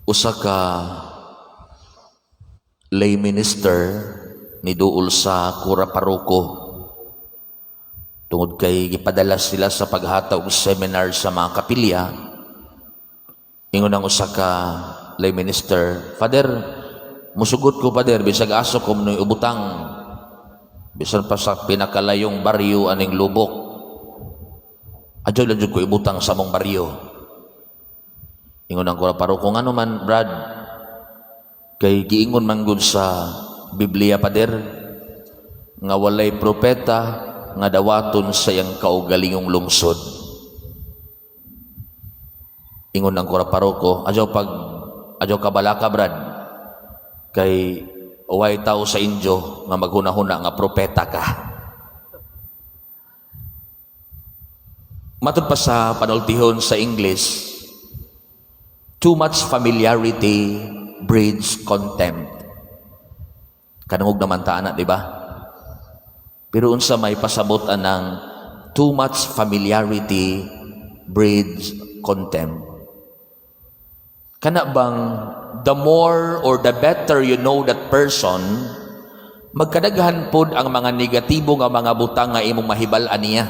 Usa ka lay minister niduol sa kura paroko tungod kay gipadala sila sa paghatag og seminar sa mga kapilya. Ingon ang usa ka lay minister, "Father, musugot ko, Father, bisag asa ko mo ubutang, bisan pa sa pinakalayong baryo aning lubok, adyo lang jud ko ibutang sa among baryo." Ingon ang kura paroko, "Ngano man, Brad?" "Kay giingon man gud sa Biblia, Pader, nga walay propeta nga dawaton sa iyang kaugalingong lungsod." Ingon ang kura paroko, "Adyo pag adyo kabalaka, Brad, kay way tao sa inyo nga maghuna-huna nga propeta ka." Matud pa sa panultihon sa English, "Too much familiarity breeds contempt." Kanungog naman ta ana, di ba? Pero unsa may pasabot anang "too much familiarity breeds contempt"? Kana bang the more or the better you know that person, magkadaghan pod ang mga negatibo nga mga butang nga imong mahibal-an niya.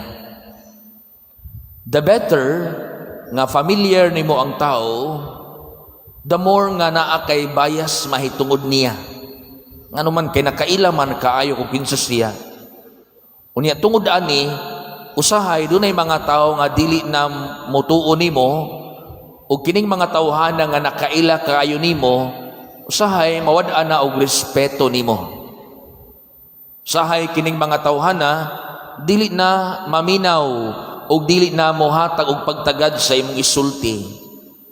The better nga familiar nimo ang tao, the more nga naa kay bias mahitungod niya. Ngano man kay nakaila man kaayo kung kinsa siya. Unya tungod ani, usahay dunay mga tao nga dili na mutuo nimo, ug kining mga tawhana nga nakaila kaayo nimo, usahay mawad-an na og respeto nimo. Usahay kining mga tawhana dili na maminaw ug dili na mohatag og pagtagad sa imong isulti.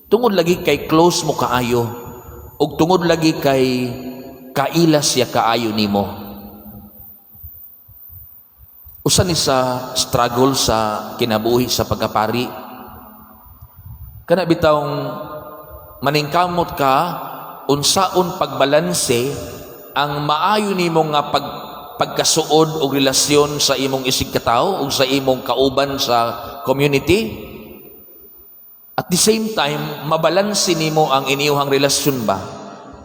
Tungod lagi kay close mo kaayo ug tungod lagi kay kaila siya kaayo nimo. Usa ni sa struggle sa kinabuhi sa pagkapari. Kana bitawng maningkamot ka unsaon pagbalanse ang maayo nimo nga pagkasuod og relasyon sa imong isigkatawo ug sa imong kauban sa community. At the same time, mabalanse nimo ang inyuhang relasyon ba?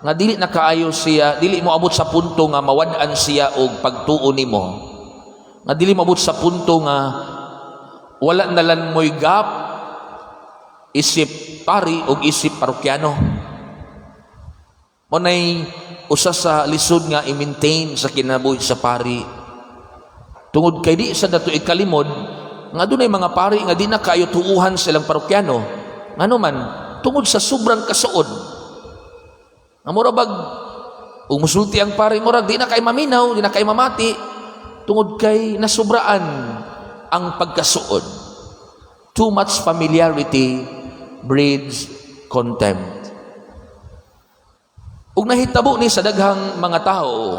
Nga dili na kaayo siya, dili mo abot sa punto nga mawad-an siya og pagtuo nimo. Nga dili moabot sa punto nga wala na lang mo'y gap isip pari og isip parokyano. Mao nay usa sa lisod nga i-maintain sa kinabuhi sa pari. Tungod kay di sa dato ikalimod nga dunay mga pari nga di na kayo tuuhan silang parokyano. Ngano man, tungod sa sobrang kasuod. Nga mura bag ug musulti ang pari, murag di na kay maminaw, di na kay mamati tungod kay nasubraan ang pagkasuod. Too much familiarity breeds contempt. Ug nahitabo ni sa daghang mga tao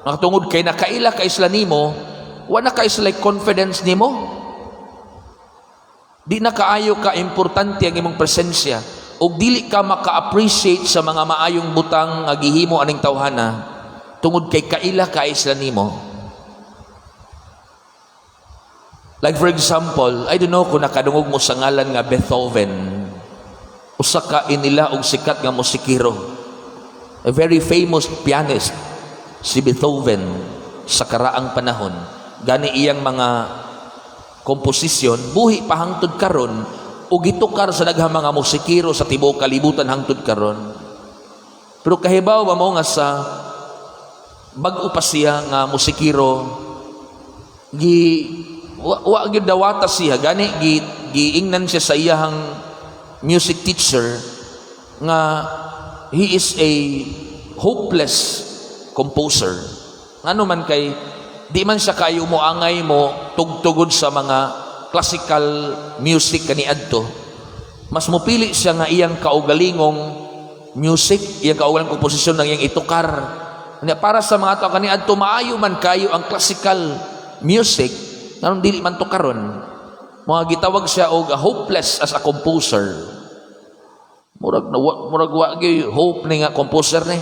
nga tungod kay nakaila kay sila nimo, wa na kay sila confidence nimo. Di na kaayo ka importante ang imong presensya ug dili ka maka-appreciate sa mga maayong butang nga gihimo aning tawhana tungod kay kaila kay sila nimo. Like for example, I don't know kung nakadungog mo sa ngalan nga Beethoven. Usa ka inila og sikat nga musikero. A very famous pianist si Beethoven sa karaang panahon. Gani iyang mga komposisyon buhi pa hangtod karon ug gitukar sa daghang mga musikero sa tibuok kalibutan hangtod karon. Pero kahibaw ba mo nga sa bag-o pa siya nga musikero, gi wa gyud dawata siya, gani gi giingnan siya sa iyahang music teacher nga he is a hopeless composer. Ngano man kay di man siya kayo moangay mo tugtugod sa mga classical music kaniadto. Mas mopili siya nga iyang kaugalingong music, iyang kaugalingong komposisyon ng iyang itukar. Nya para sa mga tao kaniadto, maayo man kayo ang classical music, nganong dili man tukaron? Mga gitawag siya og hopeless as a composer. Murag na murag wa gyud hope ni nga composer ni.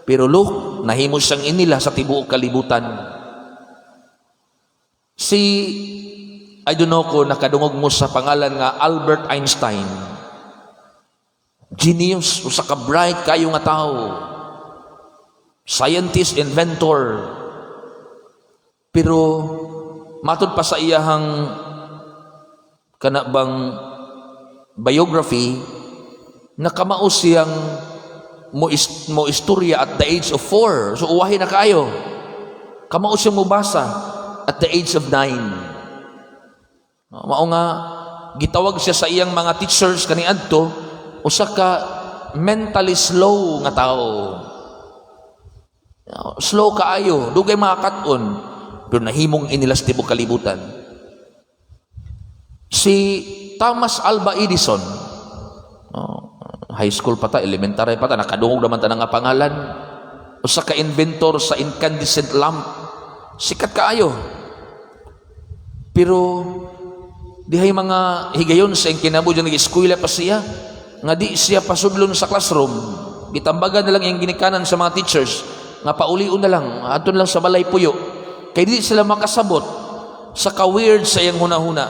Pero look, nahimo siyang inila sa tibuok kalibutan. Si I don't know kung nakadungog mo sa pangalan nga Albert Einstein. Genius, usa ka bright kayo nga tao. Scientist, inventor. Pero matud pa sa iyahang kana bang biography, nakamao siyang mo istorya at the age of 4. So uwahi na kaayo. Kamao siyang mobasa at the age of 9. Mao nga gitawag siya sa iyang mga teachers kaniadto usa ka mentally slow nga tao. Slow kaayo, dugay makakat-on, pero nahimong inilas tibok kalibutan. Si Thomas Alva Edison, oh, high school pa ta, elementary pa ta, nakadungog naman ta nga pangalan. Usa ka inventor sa incandescent lamp. Sikat kaayo. Pero dihay mga higayon sa iyang kinabuhi, nag-eskwela pa siya, nga di siya pasudlon sa classroom. Gitambagan na lang iyang ginikanan sa mga teachers, nga paulion na lang, adto lang sa balay puyo. Kay di sila makasabot sa ka-weird sa iyang hunahuna.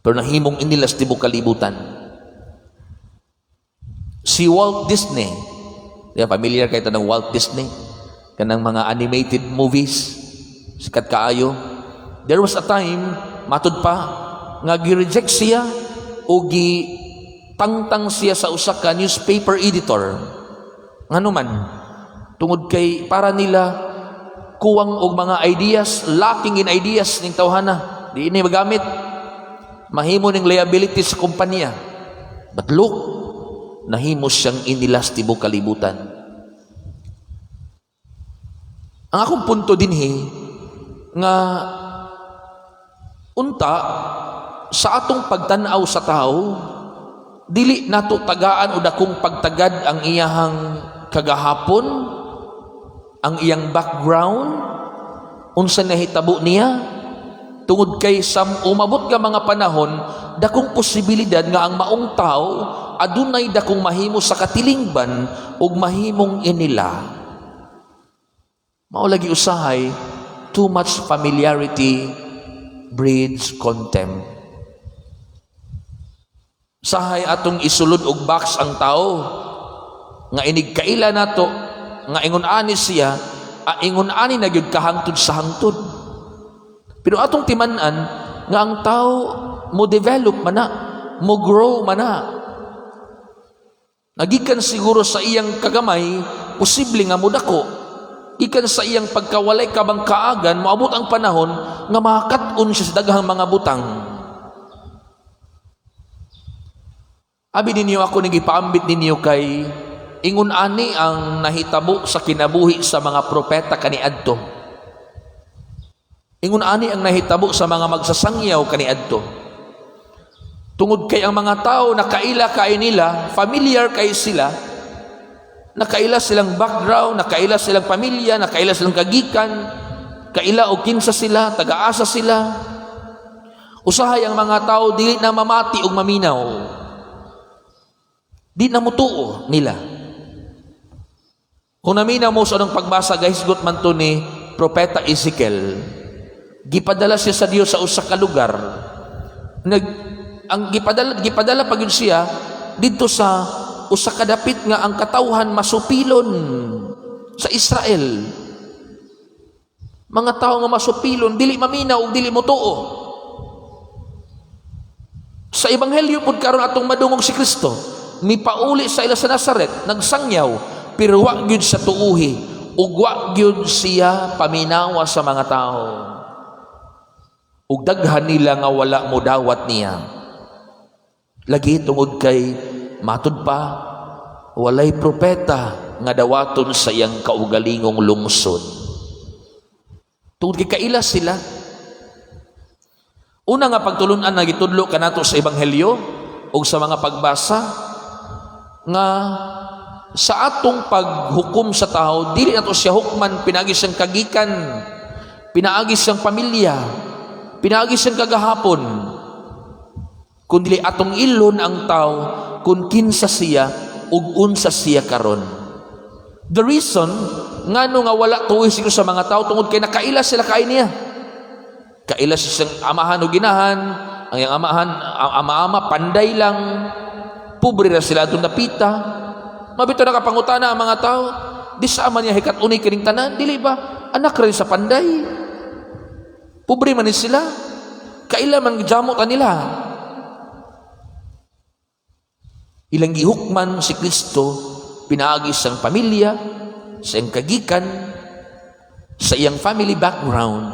Pero nahimong inilas tibok kalibutan. Si Walt Disney, di ba, familiar kayo ng Walt Disney? Kanang mga animated movies, sikat kaayo. There was a time, matud pa, nga gi-reject siya o gi-tangtang siya sa usa ka newspaper editor. Ngano man, tungod kay para nila kuwang og mga ideas, lacking in ideas ning tawhana. Di ini magamit. Mahimo ning liability sa kumpanya. But look, nahimo siyang inilas tibok kalibutan. Ang akong punto dinhi nga unta sa atong pagtan-aw sa tao, dili nato tagaan o dakong pagtagad ang iyahang kagahapon, ang iyang background, unsa nahitabo niya, tungod kay sa umabot nga mga panahon, dakong posibilidad nga ang maong tao adunay dakong mahimo sa katilingban ug mahimong inila. Mao lagi usahay, too much familiarity breeds contempt. Sahay atong isulod og box ang tao nga inig kaila nato nga ingon ani siya, ingon ani na gyud kahangtod sa hangtod. Pero atong timan-an nga ang tao mo develop man na, mo grow man na. Nagikan siguro sa iyang kagamay, posible nga mudako. Gikan sa iyang pagkawalay kabangkaagan, moabot ang panahon nga makakat-on siya sa daghang mga butang. Abi ninyo ako ning gipaambit ninyo kay ingon ani ang nahitabo sa kinabuhi sa mga propeta kaniadto. Ingon ani ang nahitabo sa mga magsasangyaw kaniadto. Tungod kay ang mga tao nakaila kay nila, familiar kay sila, nakaila silang background, nakaila silang pamilya, nakaila silang kagikan, kaila og kinsa sila, tagaasa sila. Usahay ang mga tao dili na mamati og maminaw. Di na mutuo nila. Kung naminaw mo sa anong pagbasa, gahisgot man to ni Propeta Ezekiel, gipadala siya sa Dios sa usa ka lugar. Ang gipadala pa gyud siya didto sa usa ka dapit nga ang katawhan masupilon sa Israel. Mga tao nga masupilon, dili maminaw ug dili motuo. Sa ebanghelyo pud karon atong madungog si Kristo, mipauli sa ila sa Nazaret, nagsangyaw, pero wa gyud sa tuuhi ug wa gyud siya paminawa sa mga tao. Ug daghan nila nga wala modawat niya. Lagi tungod kay matud pa walay propeta nga dawaton sa iyang kaugalingong lungsod. Tungod kay kaila sila. Una nga pagtulunan na gitudlo kanato sa ebanghelyo ug sa mga pagbasa nga sa atong paghukom sa tao, dili nato siya hukman pinaagi siyang kagikan, pinaagi siyang pamilya, pinaagi siyang kagahapon, kundi atong ilon ang tao kung kinsa siya ug unsa siya karon. The reason ngano nga wala tuoy siguro sa mga tao tungod kay nakaila sila kay niya. Kaila siya siyang amahan o ginahan, ang iyang amahan, ama-ama, panday lang. Pobre ra sila atong dapita. Mao bitaw nakapangutana ang mga tao, di sa man niya hikat-uni kining tanan, dili ba? Anak rin sa panday. Pobre man ni sila. Kaila man gijamot nila. Ilang gihukman si Kristo pinaagi sa pamilya, sa iyang kagikan, sa iyang family background,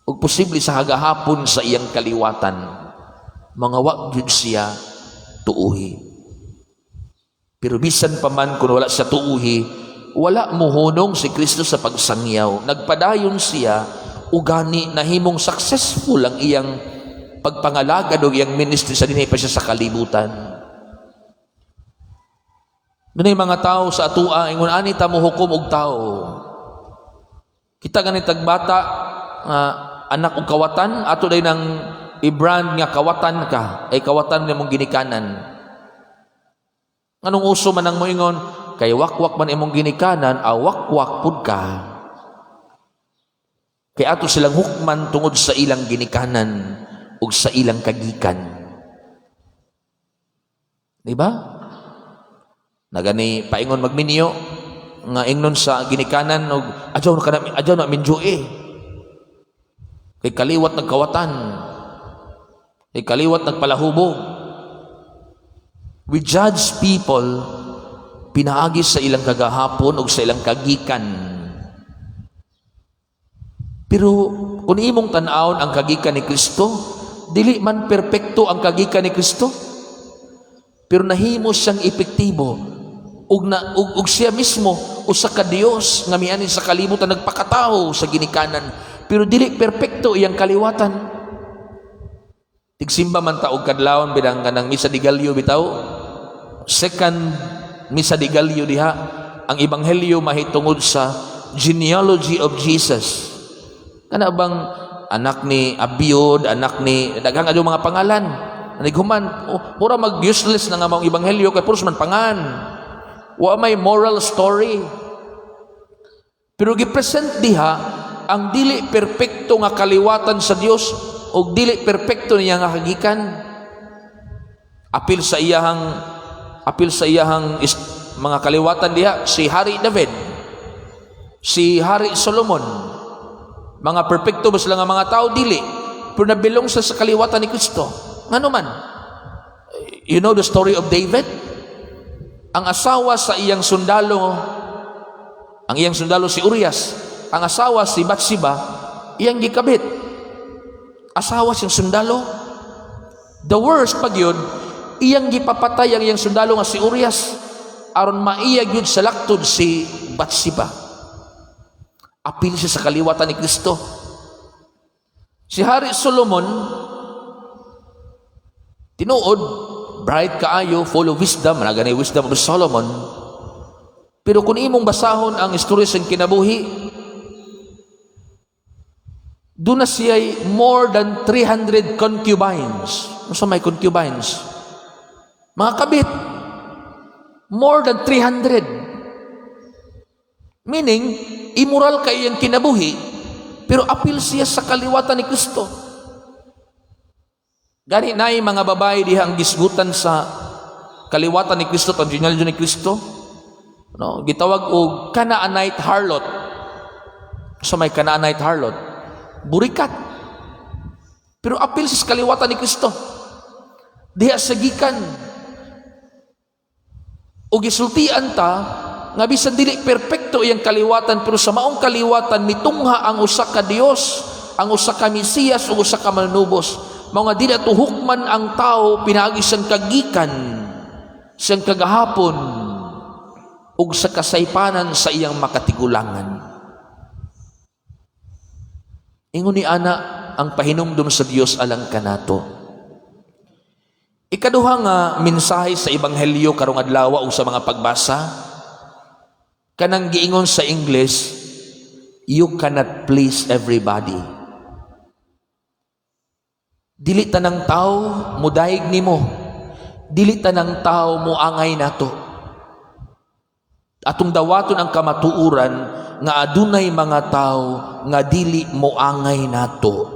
ug posible sa hagahapon sa iyang kaliwatan, mga wa gyud siya tuuhi. Pero bisan pa man kung wala siya tuuhi, wala muhunong si Kristo sa pagsangyaw. Nagpadayon siya, ugani nahimong successful ang iyang pagpangalagad o iyang ministry sa dinhi pa siya sa kalibutan. Dunay mga tao sa atua ingon ani ta mohukom og tao. Kita gani tagbata nga anak og kawatan, ato day nang i-brand nga kawatan ka, ay kawatan nimong ginikanan. Nganong uso man ang moingon kay wakwak man imong ginikanan, awakwak pud ka? Kay ato silang hukman tungod sa ilang ginikanan ug sa ilang kagikan. Di ba? Nagani paingon magminyo nga ingnon sa ginikanan og adyaw na kana, adyaw na minyo eh. Kay kaliwat nagkawatan. Kay kaliwat nagpalahubog. We judge people pinaagi sa ilang kagahapon o sa ilang kagikan. Pero kung imong tan-awon ang kagikan ni Kristo, dili man perpekto ang kagikan ni Kristo. Pero nahimo siyang epektibo ug siya mismo usa ka Dios nga miani sa kalibutan, nagpakatao sa ginikanan, pero dili perpekto iyang kaliwatan. Tigsimba man ta og kadlawon bidang kanang Misa de Gallo bitaw, second Misa de Gallo diha, ang ebanghelyo mahitungod sa genealogy of Jesus, kana bang anak ni Abiud, anak ni daghang adto mga pangalan. Nighuman, oh, mura mag useless na nga maong ebanghelyo kay puros man pangan. Wa may moral story. Pero gipresent diha ang dili perpekto nga kaliwatan sa Dios og dili perpekto niya nga kagikan. Apil sa iyahang mga kaliwatan diha si Hari David, si Hari Solomon. Mga perpekto ba sila nga mga tao? Dili. Pero nabilong sa kaliwatan ni Kristo. Ngano man? You know the story of David? Ang asawa sa iyang sundalo, ang iyang sundalo si Urias, ang asawa si Bathsheba, iyang gikabit. Asawa siyang sundalo. The worst pag yun, iyang gipapatay ang iyang sundalo nga si Urias aron maiya gyud sa laktod si Bathsheba. Apil siya sa kaliwatan ni Kristo. Si Hari Solomon, tinuod, bright kaayo, full of wisdom, na wisdom of Solomon. Pero kung imong basahon ang istorya sa kinabuhi, duna siya more than 300 concubines. Ano sa may concubines? Mga kabit. More than 300. Meaning, immoral kay iyang kinabuhi, pero apil siya sa kaliwatan ni Kristo. Gani naay mga babae diha ang gisgutan sa kaliwatan ni Kristo, ang genealogy ni Kristo. No, gitawag og Canaanite harlot. Sa may Canaanite harlot, burikat. Pero apil siya sa kaliwatan ni Kristo. Diha sa gikan. O gisultian ta nga bisan dili perpekto iyang kaliwatan, pero sa maong kaliwatan mitungha ang usa ka Dios, ang usa ka Mesiyas ug usa ka Manunubos. Mao nga dili ato hukman ang tao pinaagi siyang kagikan, siyang kagahapon ug sa kasaypanan sa iyang makatigulangan. Ingon ni ana ang pahinumdum sa Dios alang kanato. Ikaduha nga mensahe sa ebanghelyo karong adlaw o sa mga pagbasa, kanang giingon sa English, "You cannot please everybody." Dili tanang tao mudayeg nimo. Dili tanang tao moangay nato. Atong dawaton ang kamatuoran nga adunay mga tao nga dili moangay nato.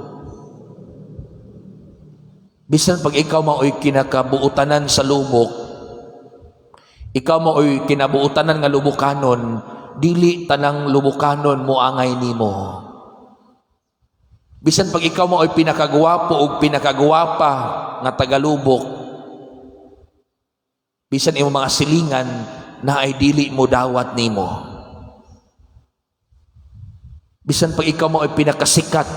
Bisan pag ikaw mao'y kinakabuotanan sa lubok, ikaw mao'y kinabuotanan nga Lubukanon, dili tanang Lubukanon moangay nimo. Bisan pag ikaw mao'y pinakagwapo o pinakagwapa nga tagalubok, bisan imong mga silingan na ay dili mo dawat nimo. Bisan pag ikaw mao'y pinakasikat,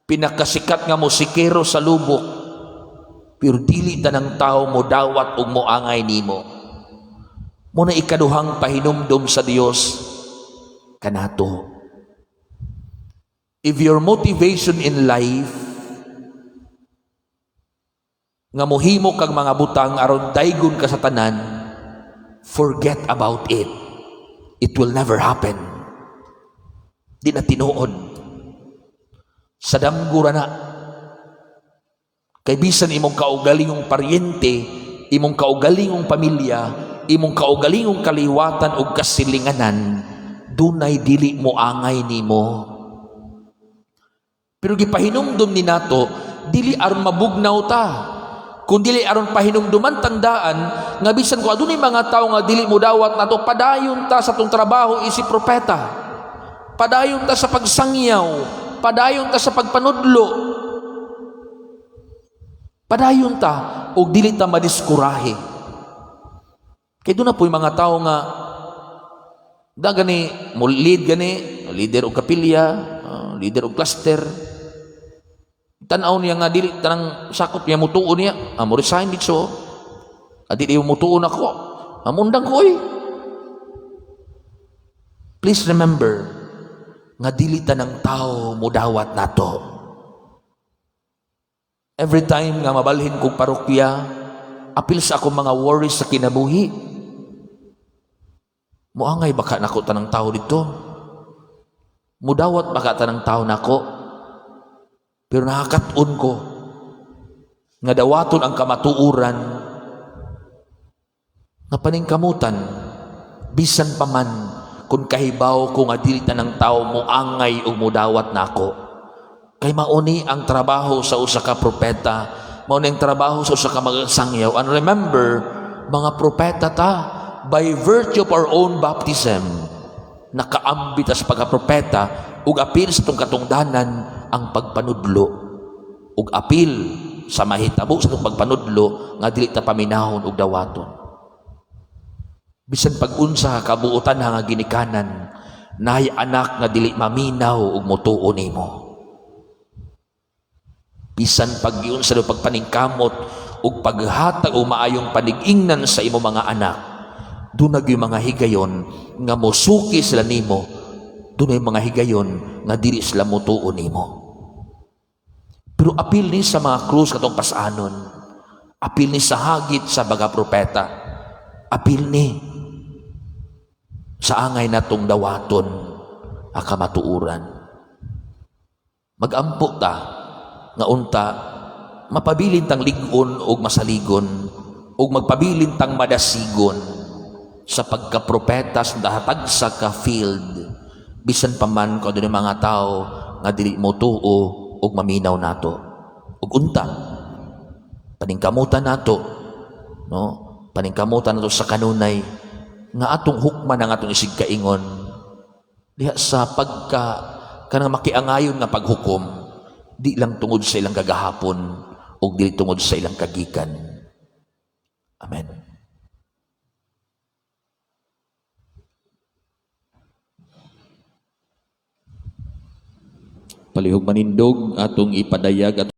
pinakasikat nga musikero sa lubok, pero dili tanang tao mo dawat ug moangay nimo. Mao na ikaduhang pahinumdom sa Dios kanato. If your motivation in life nga mohimo kag mga butang aron daygon ka sa tanan, forget about it. It will never happen. Di na tinuod. Sa damgo ra na. Kay bisan imong kaugalingong paryente, imong kaugalingong pamilya, imong kaugalingong kaliwatan og kasilinganan, dunay dili mo angay nimo. Pero gipahinumdum ni nato, dili aron mabugnaw ta, kung dili aron pahinumduman tandaan nga bisan kung adunay mga tawo nga dili mo dawat nato, padayon ta sa atong trabaho isip propeta. Padayon ta sa pagsangyaw, padayon ta sa pagpanudlo. Padayon ta og dili ta madiskurahe. Kay duna po'y mga tao nga da gani mo lead gani, leader og kapilya, leader og cluster. Tan-aw niya nga dili tanang sakop niya mutuo niya, mo resign dito. Adi di mo mutuo nako. Amundang ko oy. Please remember nga dili tanang tao mudawat nato. Every time nga mabalhin kong parokya, apil sa akong mga worries sa kinabuhi. Muangay baka nako tanang tao dito? Mudawat baka tanang tao nako? Pero nakakat-on ko nga dawaton ang kamatuoran nga paningkamutan, bisan pa man kung kahibaw ko nga dili tanang tao moangay o mudawat nako. Kay mauni ang trabaho sa usa ka propeta, mauni ang trabaho sa usa ka magsangyaw. And remember, mga propeta ta by virtue of our own baptism. Nakaambit ta sa pagkapropeta ug apil sa atong katungdanan ang pagpanudlo, ug apil sa mahitabo sa atong pagpanudlo nga dili ta paminahon ug dawaton. Bisan pag-unsa ka kabuotan nga ginikanan, naay anak nga dili maminaw ug mutuo nimo. Bisan pag sa pagpaningkamot ug paghatag og maayong panig-ingnan sa imo mga anak, duna gyud mga higayon nga mosuki sila nimo, dunay mga higayon nga dili sila mutuo nimo. Pero apil ni sa mga krus katong pasanon, apil ni sa hagit sa baga propeta, apil ni sa angay natong dawaton a kamatuoran. Magampo ta nga unta mapabilin tang lig-on og masaligon ug magpabilin tang madasigon sa pagkapropeta sa dahatag sa ka field, bisan pa man kung adunay mga tao nga dili mo tuo ug maminaw nato. Ug unta paningkamutan nato, no, paningkamutan nato sa kanunay nga atong hukman ang atong isigkaingon diha sa pagka kanang makiangayon nga paghukom, di lang tungod sa ilang kagahapon ug dili tungod sa ilang kagikan. Amen. Palihog manindog, atong ipadayag at